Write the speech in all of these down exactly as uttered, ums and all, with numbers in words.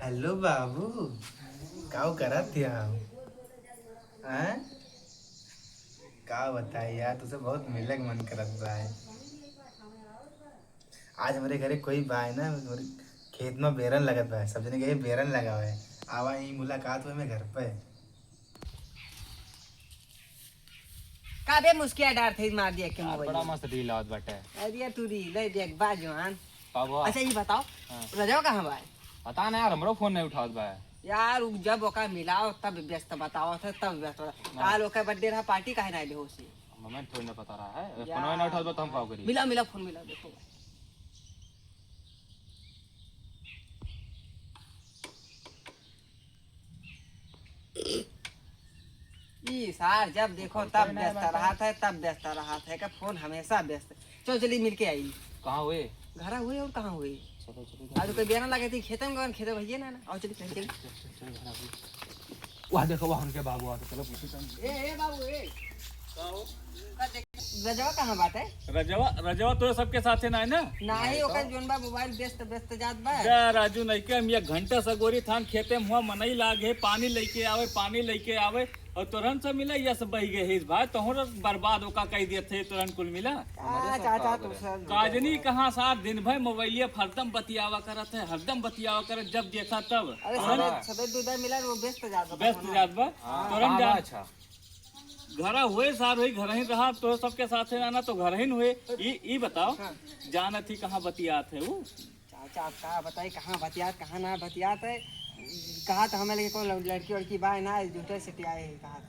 हेलो बाबू, काउ करत हिया? हैं? का बताई यार, तुसे बहुत मिले के मन करत बा। आज हमरे घरे कोई बा ना, हमरे खेत में बेरन लगत बा, सब जने गए बेरन लगावे। आवा, ई मुलाकात हुए में घर पे। का बे मुस्किया डार थे मार दिया के यार, मोबाइल बड़ा में। मस्त रील आवत बाटे। अरे तू रील है देख बा जवान। बाबू। अच्छा ये बताओ, हाँ। रजवा कहाँ बा? पता ना यार, हमरो फोन नहीं उठावत बा। यार उ जब ओका मिलाओ तब व्यस्त बताओ थे, तब व्यस्त बताओ। हाँ। काल ओका बर्थडे रहा, पार्टी काहे ना आइले हो से? हमें थोड़ी ना पता रहा है, अरे यार। फोन ना उठावत बा तो हम का करी? मिला, मिला फोन, मिला, देखो। ई सार जब देखो तब व्यस्त रहत है, तब व्यस्त रहत है, का फोन हमेशा व्यस्त। चलो चली मिलके आई। कहाँ हुए? घरा हुए और कहाँ हुए? चलो, चलो, आज कोई बेरा लगे थी खेते में, गवन खेते भैया ना, ना। आओ चली, चली, चली। चल, चल, चल, घरा हुए। वहाँ देखो, वहाँ उनके बाबू आते, चलो पूछो तुम। ए, ए बाबू, ए। रजवा कहाँ बाटे? रजवा, रजवा तो सबके साथे ना है ना? नाही, ओकर जोन बा मोबाइल व्यस्त, व्यस्त जात बा। जा राजू, नहीं के हम एक घंटा से गोरी थान खेते में हुआ मनई लाग है, पानी लेके आवे, पानी लेके आवे, और तोरन से मिला, यस बही गए है इस बार, तोहर बर्बाद ओका कह दिए थे, तोरन कुल मिला। आ, चाचा, तू सब काजनी कहाँ सार दिन भर मोबाइलिया पर हरदम बतियावा करत है, हरदम बतियावा करत, जब देखा तब। अरे तोरन सबे, सबे दूधा मिला, वो व्यस्त जात बा, व्यस्त जात बा। हाँ। तोरन हाँ, जा-, अच्छा। घरा हुए सार हुई, घर ही रहा, तो सबके साथे रहना तो घर ही हुए। ई, ई बताओ, हाँ। जानत ही कहाँ बतियात है वो? चाचा, अब का बताई, कहाँ बतियात, कहाँ ना बतियात है। कहा तो हमें लगे कौन लड़की वड़की बा ना, झूठे से पियाए है कहा।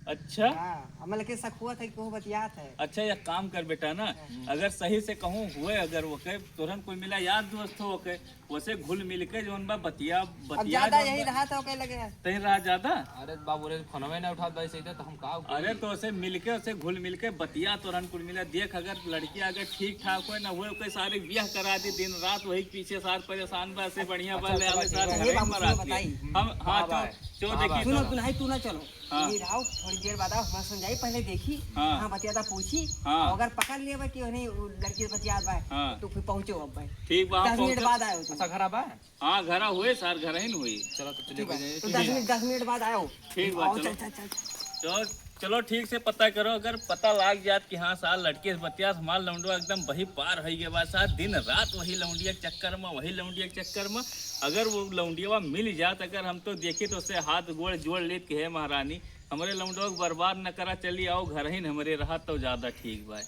अच्छा। हाँ, हमें लगे शक हुआ था कि वो बतियात है। अच्छा, एक काम कर बेटा ना, हाँ। अगर सही से कहूँ हुए, अगर वो के तोरन कोई मिला यार दोस्त हो के, वैसे घुल मिल के जौन बा बतिया, अब बतिया ज्यादा जौन यही बा रहा था, ओके लगे है। तही रहा ज्यादा? अरे बाबू रे, फोनवे ना उठात भाई, सही तो हम का अरे करी? तो उसे मिल के, उसे घुल मिल के बतिया, तोरन कुल मिला देख, अगर लड़की अगर ठीक ठाक होए ना होए, ओके सारे ब्याह करा दी, दिन रात वही के पीछे सार परेशान बा, से बढ़िया बा, अच्छा, ले अच्छा, आवे अच्छा, सार अच्छा, घर ये में बाबू मरा सुनो, दी। बताई। हम, हाँ, हाँ, तो, भाई। तो हाँ, देखी भाई। सुनो, तो। तू नहीं, तू ना चलो। हाँ। ये रहो, थोड़ी देर बाद आओ, हमारे संग जाई, पहले देखी, हाँ। हाँ, बतियाता पूछी, हाँ। और अगर पकड़ लिया बा कि नहीं, वो लड़की बतियात बा, हाँ। तो फिर पहुँचो अब भाई। ठीक बा, हम दस मिनट पहुँचो। बाद आयो तू। अच्छा, घर आबा? हाँ, घरा हुए सार, घर ही न हुई। चलो, तो चलिए, ठीक बा। बजाइए। तो ठीक दस बा। मिनट, दस मिनट बाद आयो। ठीक बा, आओ, चलो। चल, चल, चल, चल। चलो, चलो, ठीक से पता करो, अगर पता लाग जात कि हाँ, सार लड़की से बतियात, हमार लौंडवा एकदम बही पार होई गए बा, सार दिन रात वही लौंडिया के चक्कर में, वही लौंडिया के चक्कर में। अगर वो लौंडिया मिल जात, अगर हम तो देखी तो उससे हाथ गोड़ जोड़ लेत कि हे महारानी, हमरे लौंडवा के बर्बाद न करा, चली आओ घर ही न हमरे रहा तो ज्यादा ठीक बा।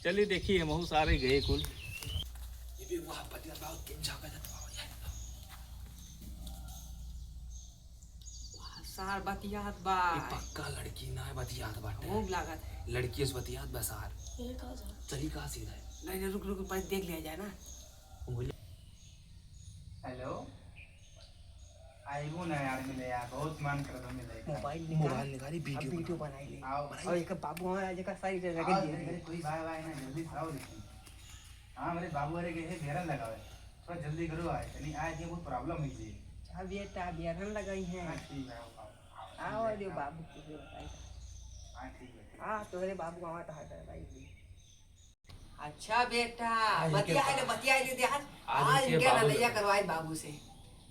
चली देखी, हमहू सारे गए कुल। ये भी वाह, बतियात बा, तीन चार बजे तक आओ, ये। वाह, सार बतियात बा। ये पक्का लड़की ना है, बतियात बाटे। भूख लागत है। लड़की से बतियात बा सार। ये का सार? चली का सीधा है? नहीं, नहीं, रुक, रुक, पहले देख लिया जाए ना। उंगली। हेलो। आइबो ना यार मिले यार, बहुत मन करत बा मिले का। मोबाइल निकाल। मोबाइल निकाली, अब वीडियो वीडियो बना। बनाई ले। आओ। बनाई और ले। एक बाबू हमारा आज का सारी जगह आओ, दिए मेरे थे। कोई भाई, भाई ना, जल्दी से आओ लेकिन। हाँ, मेरे बाबू अरे गए हैं, बेरन लगावे। थोड़ा जल्दी करो आए, तनी आए थे, बहुत प्रॉब्लम हुई थी। अच्छा बेटा, बेरन लगाई है। हाँ, ठीक है, आओ, आओ, आओ, आओ, ठीक है, जो आओ। बाबू को बताई। हाँ, ठीक है, ठीक है। हाँ, तोहरे बाबू आवा तो हटा भाई। अच्छा बेटा, आज बतिया इनके आइले, बा-, बतिया आइले, देहात। आज आज इनके इनके बाबू लड़ैया लगे। करवाई बाबू से।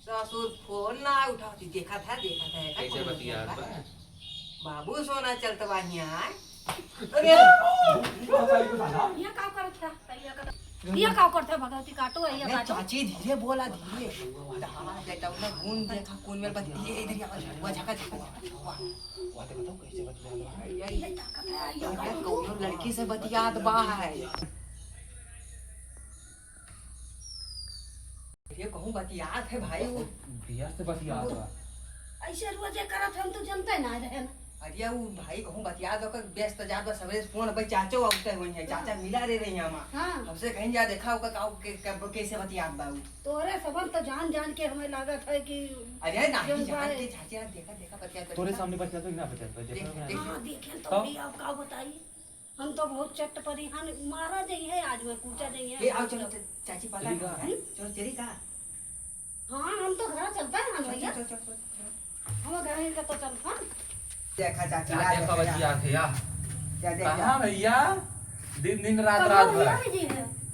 ससुर फोन ना उठावती, देखत है, देखत है, कैसे कौन बतियात बतियात बा? बा? बाबू सोना चलत बा हियाँ, आय। अरे! हियाँ का करत है? हियाँ का करत है? भगवती काटो है, हियाँ अरे काटो। चाची, धीरे बोला, धीरे। हाँ, बेटा, उन्हें गुण देखा, कौन मेरे बतिया, इधर ही आवा, झका, झका, झका। वाह, देखो तो कैसे बतियात बा। ये, ये, ये, ये कौनो लड़की से बतियात बा है। ये कहूँ बतियात है भाई, वो बिया से बतियात बा। ऐसे रोजे करत हम तो जनते ना रहे ना। अरे वो भाई कहूँ बतियात बा, ओकर व्यस्त जात बा, सबरे फोन पे चाचो आउते हुए हैं, चाचा मिला रे रही हम। हाँ। हमसे कहीं जा देखा ओकर का, के, के, कैसे बतियात बा उ। तोरे सबन तो जान जान के हमें लागत है कि अरे नहीं, जौन जान भाई के चाचा देखा, देखा बतियात बा, तोरे देखा। सामने बतियात बा कि ना बतियात बा, देख, देखा देख। ना? हाँ, देखे तो तो? भी अब का बताई। हम तो बहुत चट्ट परी हन, मारा जइहे आज, मैं कूचा जइहे। ए, आओ, चलो, च-, चाची, पता चली नहीं, का? हैं? चलो, चली का? हाँ, हम तो घर चलता है, हाँ, चल, भैया। चल, चल, चल, चल। हम घर ही का तो चल, हाँ। देखा, चाची, क्या आ देखा देखा। बतिया थे, या? क्या देखा? कहाँ भैया? दिन, दिन, रात, कहाँ रात भैया भर। जी है?